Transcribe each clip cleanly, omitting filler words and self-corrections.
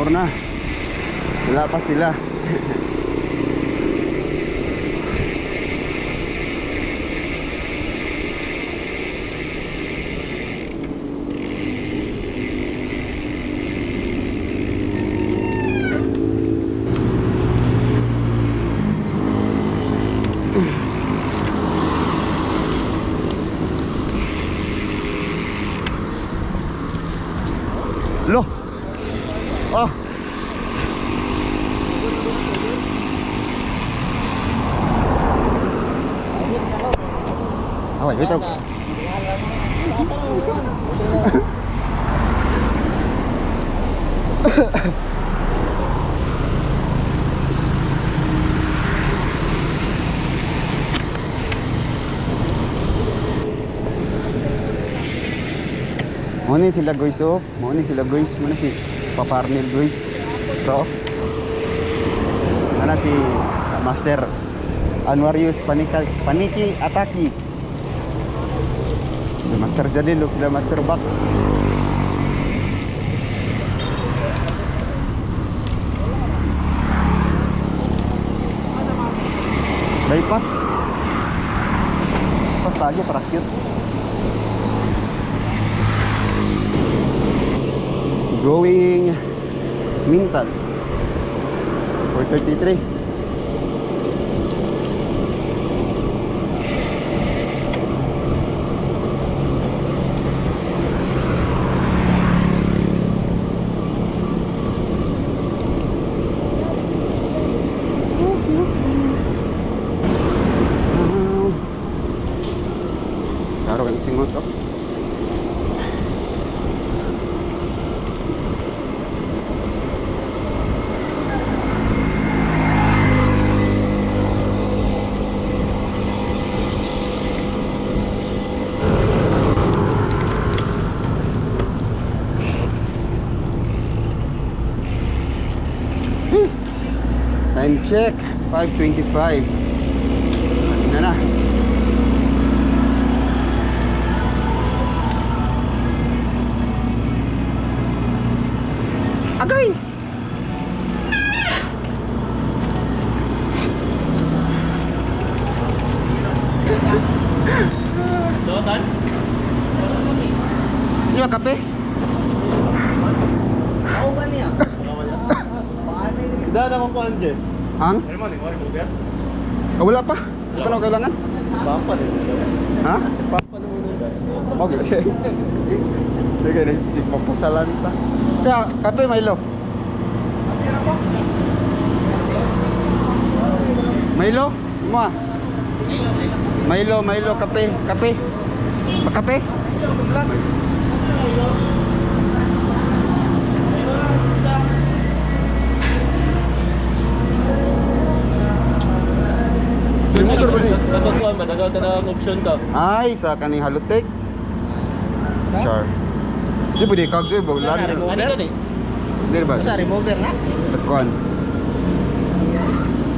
4 na. Wala pa sila. Lo. Oh. Okay, wait up. Mo ni sila guys oh. Mo ni sila guys. Mo ni si Paparnil guys. Bro. Ana si Master Anwarius Panika, Paniki Ataki. Sila Master Jalil ug sila Master Box. Bypass. Pas lagi para cute. Going Mintal 4:33. Klaro kay singot oh. Time check, 5:25. Kanina na. Agay! Dotan? Di ba kape? Ako ba niya? Paano yun? Daan akong kuhan, Jess. Ang? Ano man, mo remover? Ah, wala pa. Hindi pa na kailangan. Pampa rin. Ha? Pampa na muna. Okay lang siya. Sige, si papasalan ta. Kaya, kape, Milo. Milo? Mo ah. Milo, Milo, kape, kape. Makape? Motor ba ni? Nagkakuhan ba? Nagkakuhan na ang option ka. Ay, sa kaning halutek. Char. Di pwede kagso, ba? Wala Wala, na. Ano ka ni? Di ba? Sa remover na? Sa kuan.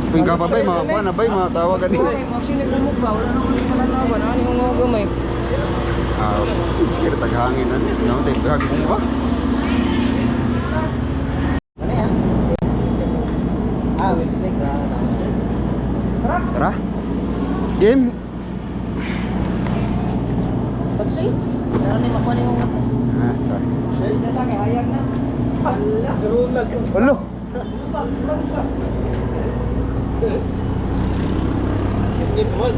Sa pingka pa bay, mga kuan na bay, mga tawag ani. Actually, nagkumok ba? Wala na akong pananawa. Ano yung mga gamay? Ah, sige, sige, taghangin ano. No, tayo hangin ba? Ano yan? Ah, with snake. Ah, tama. Tara. Game. Pag shades? Meron din makuha yung Ah, sorry. shades. Sa kay hayag na. Ala. Alo. Bansa. Get one.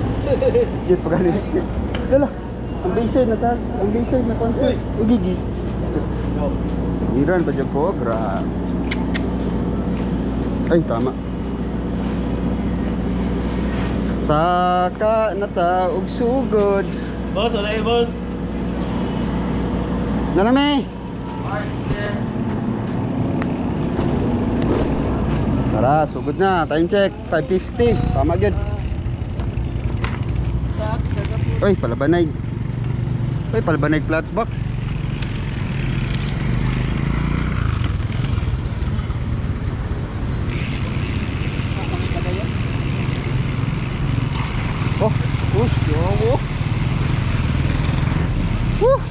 Git pa gani. Lala. Ang bayside na ta. Ang bayside na concert. Ugigi. Iran pa jud ko, grabe. Ay, tama. Saka na ta og sugod. Boss, wala eh, boss. Narami! Tara, sugod na. Time check, 5:50. Tama gyud. Uy, palabanay. Uy, palabanay flats box. Oh, push, yo. Woo!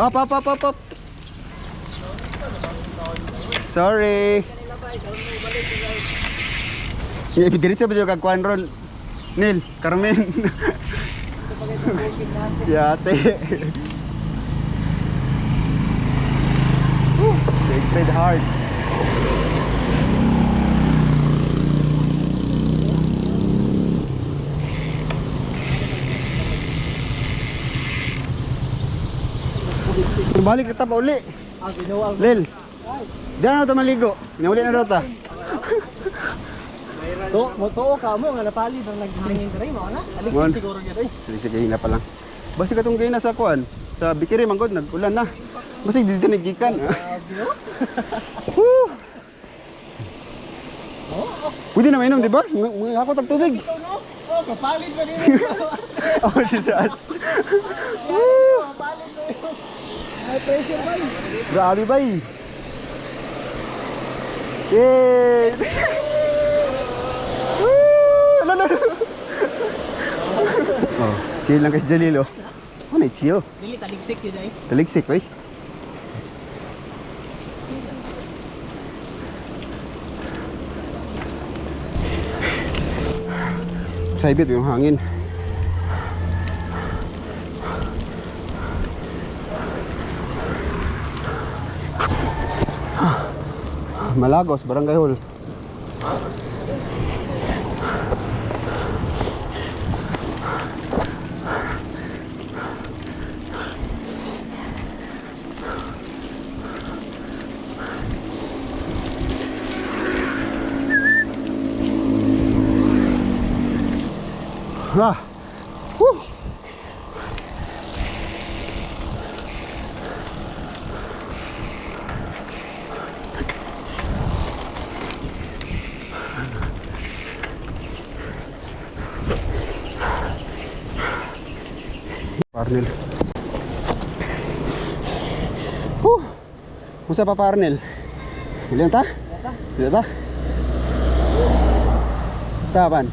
Up, up, up, up, up. Sorry. Yeah, diretso ba jud kag kuan ron? Nil, Carmen. Yate. Woo, they played hard. Balik na ta pa uli. Ah, ginawa. Lil. Diyan na ta maligo. Nauli na daw ta. To, mo tuo ka mo nga napalit ang nagtingin diri mo na. Mon. Alexis siguro gyud ay. Sige, sige, hina pa lang. Basta katong gina sa kuan, sa Bikiri manggod nag-ulan na. Basta dito nagikan. Woo! Oo. Pwede na mainom, di ba? Mga ako tag tubig. Ikaw no? Oh, kapalit pa din. Oh, Jesus. Woo! Kapalit pa yun. May pressure ba? Grabe bay. Yay! Woo! Lalo. Oh, chill lang kasi Jalil oh. Ano eh, chill. Dili taligsik yun ay. Taligsik, oy. Saibit yung hangin. Malagos, Barangay Hall. Ah. Woo. Parnel. Woo. Musa pa Parnel? Ilan ta? Ilan ta? Tapan.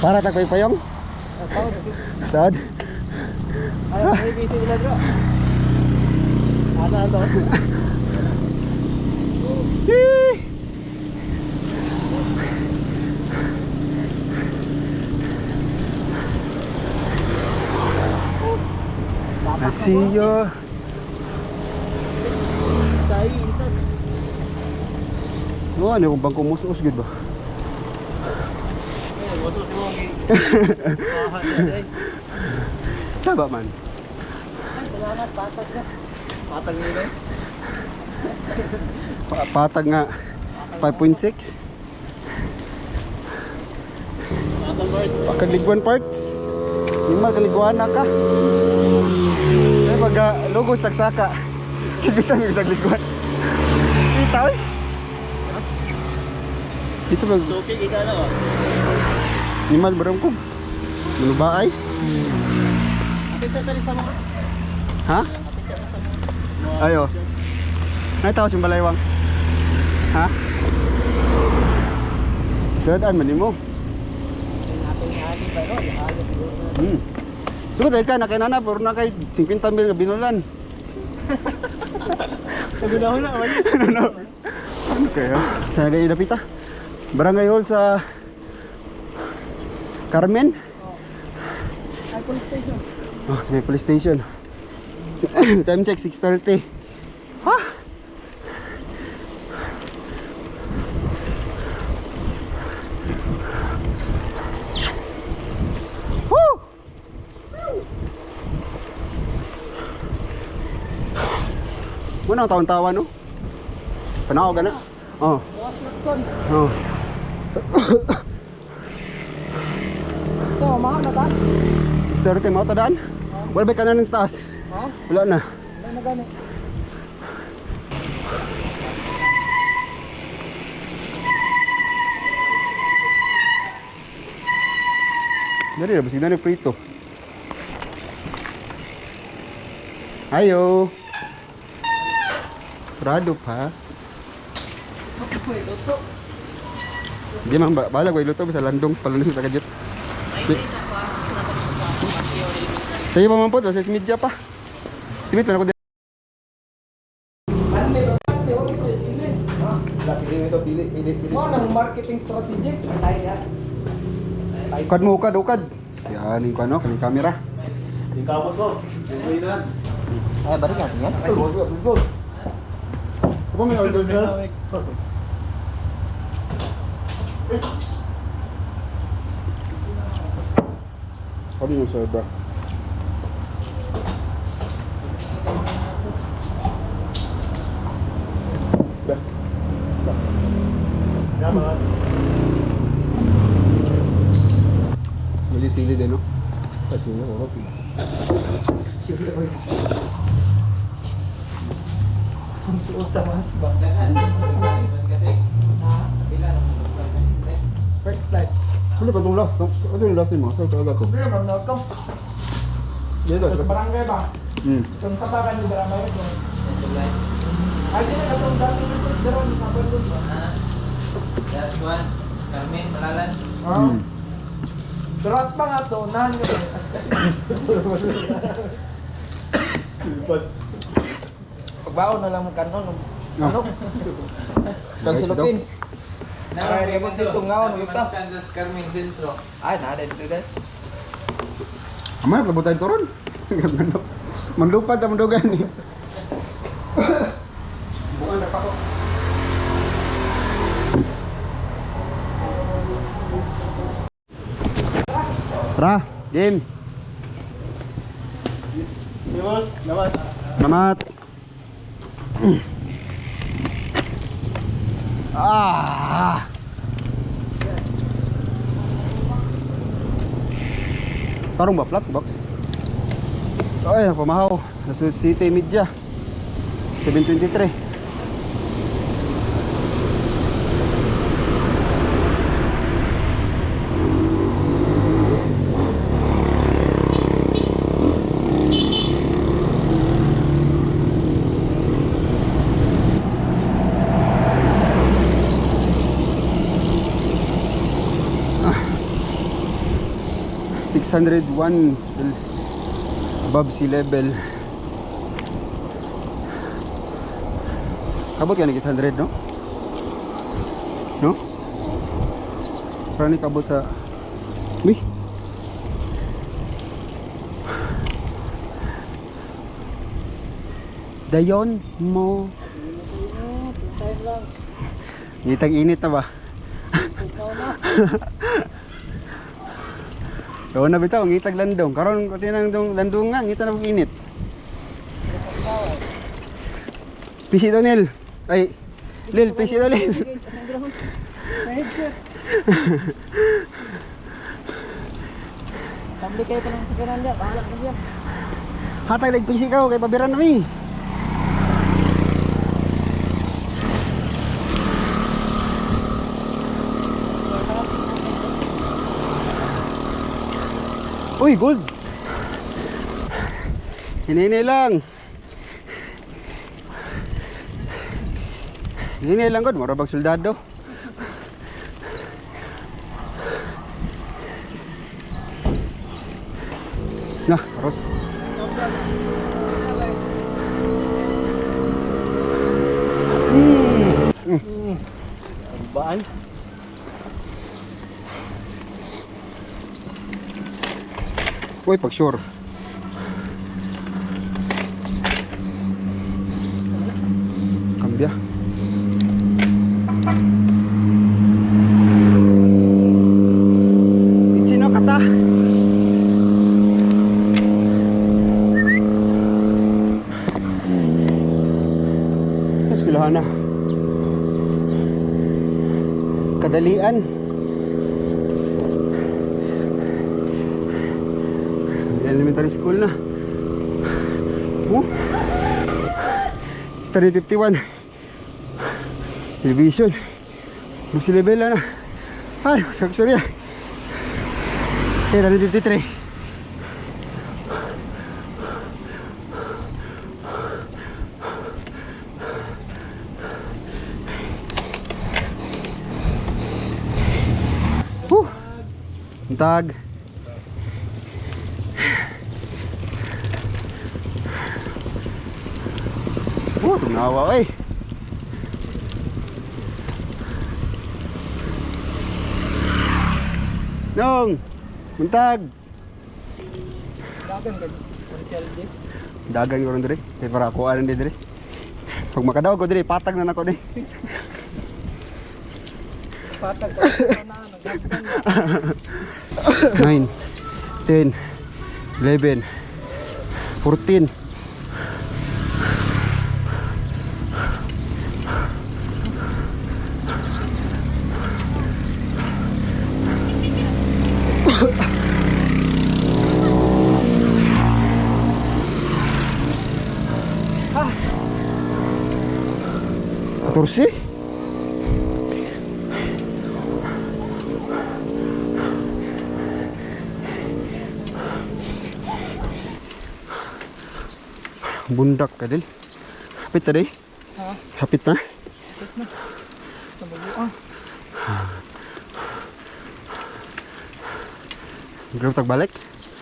Para tagpay-payong? Taod. Ay, may busy nila bro. Ano ano? Yee! I see you. Tayo intan. Oh, ano kung bangko musos gud ba? Eh, boss, si Wong. Ah, Saba man. Ay, salamat patag na. Patag nila. Patag nga 5.6. Patag bird. Kaligwan parts. Lima kaligwan na ka. Ay pag logos tagsaka. Kibitan ng tagligwan. Kita oy. Dito mag So, okay, ikaw na oh. Nimal barang ko. Ano ba ay? Apit sa tali sa mga. Ha? Apit sa sa mga. Ayo. Ay tawas yung balaywang. Ha? Sadaan man nimo. Natin ni ba no? Ihalo siguro. Sugod ay ka nakinana puro na kay 50 mil nga binulan. Tagunahon na, wala. Ano no? Ano kaya? Sa gay dapita. Barangay Hall sa Carmen. Ay, police station. Oh, sa may police station. Time check 6:30. Ha? Woo! Muna ang taon-tawa no? Panaw ka na? Oh. Bukas na kon. Oh. Ito, mahal na ba? 6:30 mo tadaan? Wala ba kanan sa taas? Ha? Wala na. Wala na gani. Dari na, basig na ni prito. Ayo. Sarado pa. Di man ba balag way luto sa landong palundong sa tagajit. Sa iyo pa man po, sa media pa. Estimate man ako. Pili ito, pili, pili, pili. Mo nang marketing strategy. Ay ya. Ukad mo, ukad, ukad. Yan, yung ano, kaning camera. Yung kamot ko. Yung na. Ay, balik natin yan. Go, go, go. Ako may order sir. Ano yung sir, bro? Best. Salamat. Dali sili din, no? Kasi yun, ano, Ang suot sa mas ba? First life. Ano ba itong last? Ano yung last mo? Saan talaga to? Pero bang ko. Dito, Sa barangay ba? Itong sa bagan ni Drama ito. Ay, di na itong dati resort dara ni Kapandun ba? Last one. Carmen, Malalan. Ah. Pero at pa nga to, nahan nyo to. Kasi pagbaon na lang mo kanon. Ano? Kang sulupin. Ay, libot dito ngaon, yuta. Kansas Carmen Centro. Ay, nada dito guys. Amay, labot tayo turon. Manlupad ang mandugan ni. Bukan na pa ko. Tara, game. Boss. Salamat. Salamat. Ah. Tarong ba flat box? Ay, pamahaw. Nasa City Media. 723. Ah. 601 above sea level. Kabot ka 800, no? No? Parang ni kabot sa... Uy! Dayon mo. Ngitang init na ba? Oo na bitaw, ngitag landong. Karon ko tinang dong landong nga, ngita na pag init. Pisi to Nel. Ay, Lil, pisi to Lil. Pabli kayo pa lang sa Fernanda. Bahala ka siya. Hatag lag pisi ka kay pabiran na mi. Uy, gold. Hinini lang. Hinini lang god, mura bag soldado. Nah, aros. Baan? Uy, pag sure. Kambya. Ichino kata. Eskwelahan na. Kadalian. Elementary school na. Oh. 351. Television. Lusilibela na. Ay, saksorya. 353. Whew. Ang Tag. Oh, tumawa eh. Nong! Buntag! Dagan ka. Marcial J. Dagan ko ron dire. Kay para ako aran dire. Pag makadaw ko dire, patag na nako dire. Patag ka. Na, naghagdan na. 9, 10, 11, 14. Ah! 14. Bundak ka din. Hapit na din. Ha? Hapit na. Tabaguan. Grab tagbalik.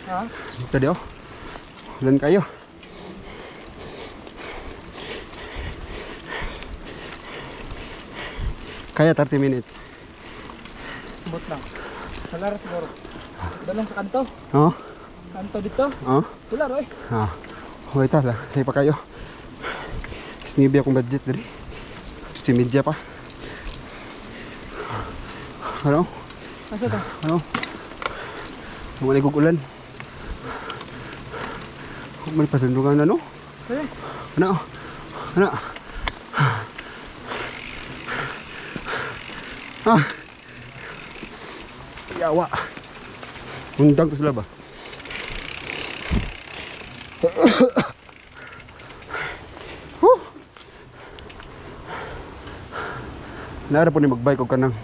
Ha? Ito di oh. Ulan kayo. Kaya 30 minutes. Bot lang. Wala ra siguro. Doon lang sa kanto. Oh? Kanto dito. Oh? Wala ra eh. Ah. Wait lah, say pa kayo. Snibi akong budget diri. Si media pa. Ano? Asa to? Ano? Wala kong ulan. May pasundungan ano? Eh, Ano? Ano? Ah. Yawa. Undang ko sila ba? Huh. Nara po ni magbike og kanang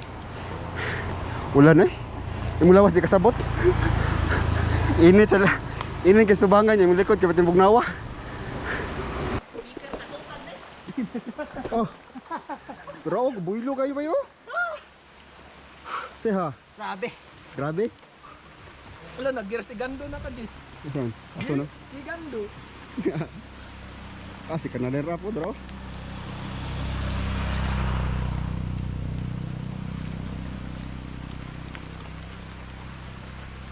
ulan eh. Imong lawas di kasabot. Init sila. Init kay subangan niya, imong likod kay pati bugnawa. Oh. Pero buylo kayo ba yo? Teha, grabe. grabe. Wala nag-gear si Gando na ka dis. Asan? Aso na? Si Gando. Ah, si Canadera po, bro.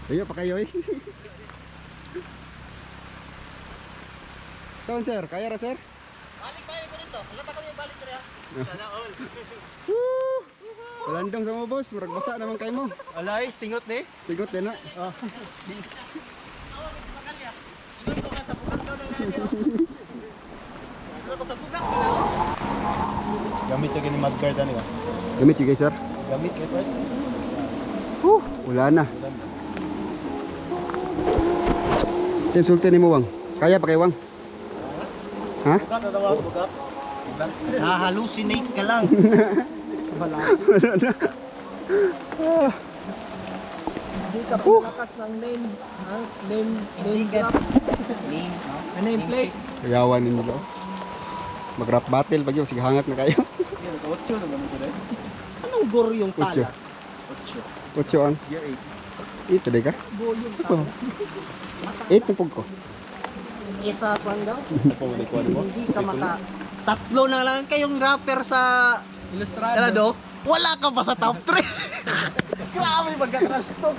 Ayo pa kayo eh. Taon sir, kaya ra sir? Balik-balik ko dito. Wala pa kami balik diri. Sana all. Woo! Walandong sa mo boss, murag basa naman kay mo. Alay, singot ni. Sigot din na. Ingon ko ka sa bukak daw ng labi. Ingon ko sa bukak daw. Gamit yung gini mudguard ani ba? Gamit yun guys sir. Gamit kay Fred. Woo! Wala na. Tim sulti ni mo Wang. Kaya pa kay Wang? Ha? Bukat na daw, bukat. Hahalusinate ka lang. Wala. Hindi ka pinalakas ng name. Ha? Name, name drop. Name, no? Ah, name plate. Kayawan ninyo lo. Mag rap battle pag yun, sige hangak na kayo. Yan, otso naman ito rin. Anong goro yung Otso. talas? Otso. Otso ang. Gear 8. Ito di ka? Volume. Ito. 8 na pug ko. Isa kwan daw? Mo? Hindi ka maka... Tatlo na lang kayong rapper sa... Ilustrado. Ano? Wala ka pa sa top 3. Grabe magka-trash talk.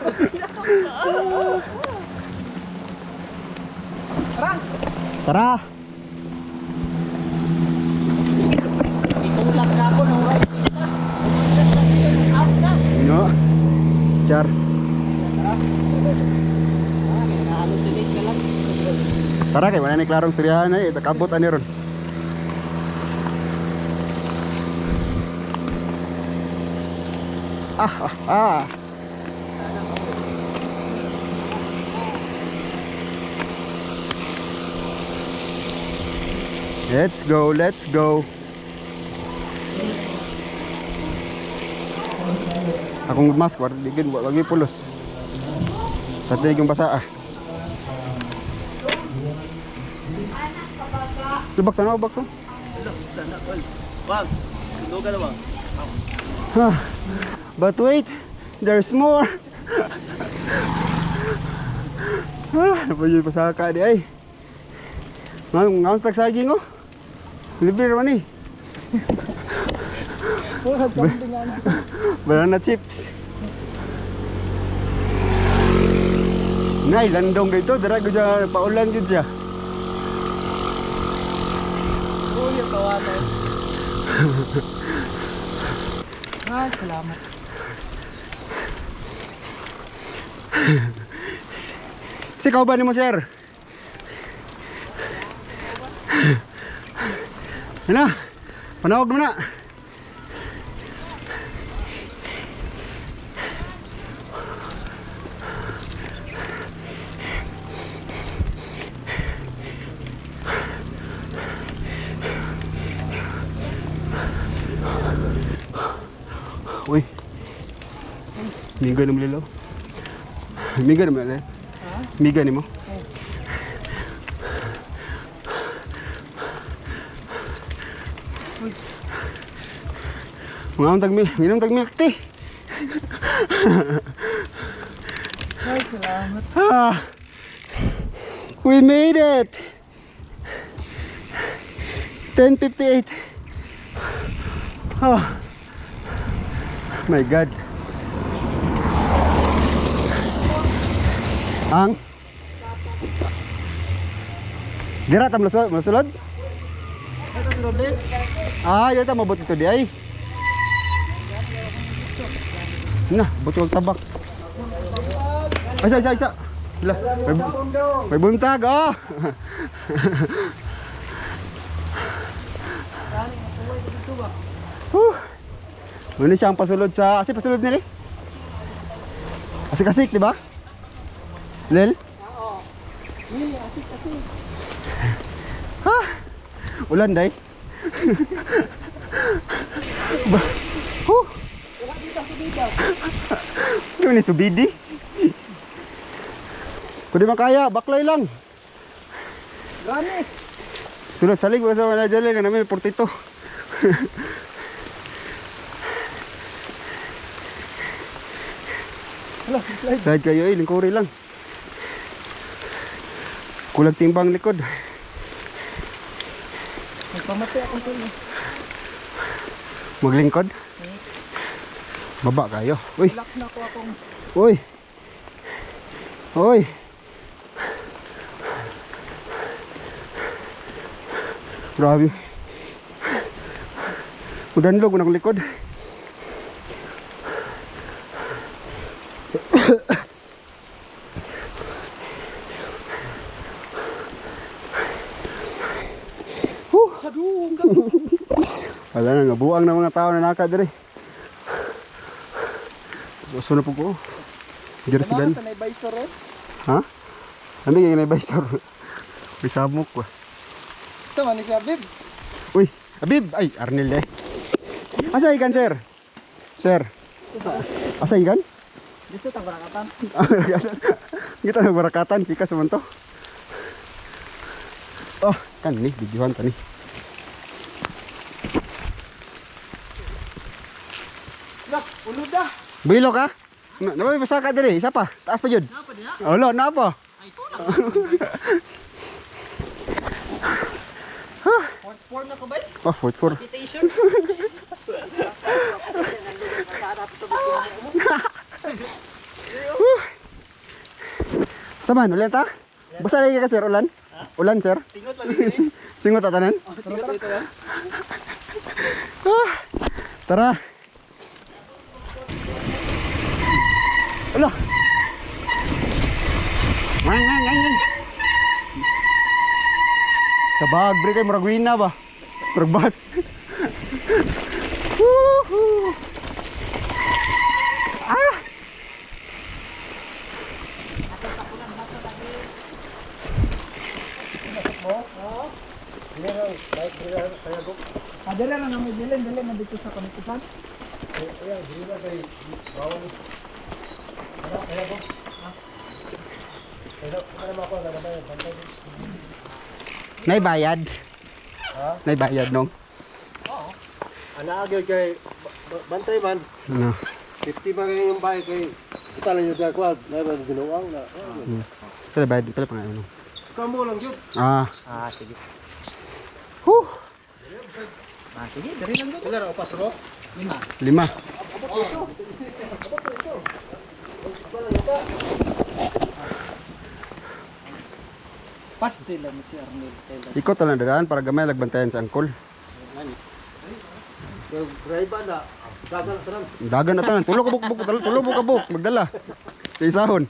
Tara! Tara! Itulak na ako ng right pass. Out na. No. Char. Ah, halusinate ka lang. Tara kay wala ni klarong storyahan ay takabot ani ron. Ah ah ah. Let's go, let's go. Akong mask, wag digin, wag pulos. Tatay yung basa ah. Lubak tanaw bak so. Sana all. Wag. Sunugan na wag. Ah, but wait, there's more. Ah, napayun pasaka di ay. Ngam ngam sa saging oh. Libre naman eh. Puro kambing ano. Banana chips. Nay, landong dito. Dara ko siya, paulan yun siya. Uy, kawato. Ay, salamat. Si ba ni mo, sir? Ano? Panawag mo na. Uy. Miga na malilaw. Miga na malilaw. Miga ni mo. Mga tag mi, minom tag milk tea. Ay, salamat. Ah, we made it. 10:58. Oh. My God. Ang Dira ta masulod, masulod? Ah, dira ta mabot ito di ay. Na, butol tabak. Isa, isa, isa. Wala, may buntag, oh. Whew. Muna siya ang pasulod sa... Asi pasulod nila eh? Asik-asik, di ba? Lel? Ha? Ulan, day. Ba? Huh? Di ba ni subidi? Kung di makaya, baklay lang. Gani. Sulod salig ba sa wala dyan lang namin 42. Hala, slide. Slide kayo eh, lingkuri lang. Kulag timbang likod. Nagpamatay akong tuloy. Maglingkod. Baba kayo. Uy, Relax na ako akong uy. Uy. Grabe. Udanlog ko ng likod. Huh. Wala na, nabuang na mga tao na naka dire. Gusto na po ko. Jersey Tama gan. ka sa naibisor eh. Ha? Ano yung naibisor? May samok ba? Sa man ni siya, babe. Uy, Abib! Ay, Arnel eh. Asa ikan, sir? Sir? Asa ikan? Dito tang barakatan. Kita na barakatan, pikas man to. Oh, kan ni, videohan ta ni. Lak, ulod ah. Builo ka? Na, na basa ka dire, isa pa. Taas pa jud. Napa diha? Wala na pa. Ay, ito na. Fourth form na ko ba? Oh, fourth four. Invitation? Samahan ulit ta? Basta lagi ka sir, ulan? Ulan sir? Tingot lang din eh. Singot tatanan? Tingot dito lang. Ah, tara. Ala. Ngang, ngang, ngang, ngang. Tabag, bre kay murag wina ba? Murag bus. Woohoo! Ah! Ah, dala na namin bilin, dala na dito sa kamitusan. Nay bayad. Ha? Nay bayad nong. Ana agyo kay bantay man. Ano? 50 ba kayo yung bahay kay kita lang yung gagawin. Na ba ginuang na. Pala bayad, pala pangalan nong. Kamo lang yun. Ah. Ah, sige. Huh. Ah, sige, dali lang doon. Wala ra upat ro. Lima. Lima. Pastil lang si Arnel. Kailan. Ikot na lang daan para gamay lagbantayan sa angkol. Driver na. Dagan na tanan. Dagan na tanan, tulo ka buk buk, tulo ka buk, magdala. Sa isahon.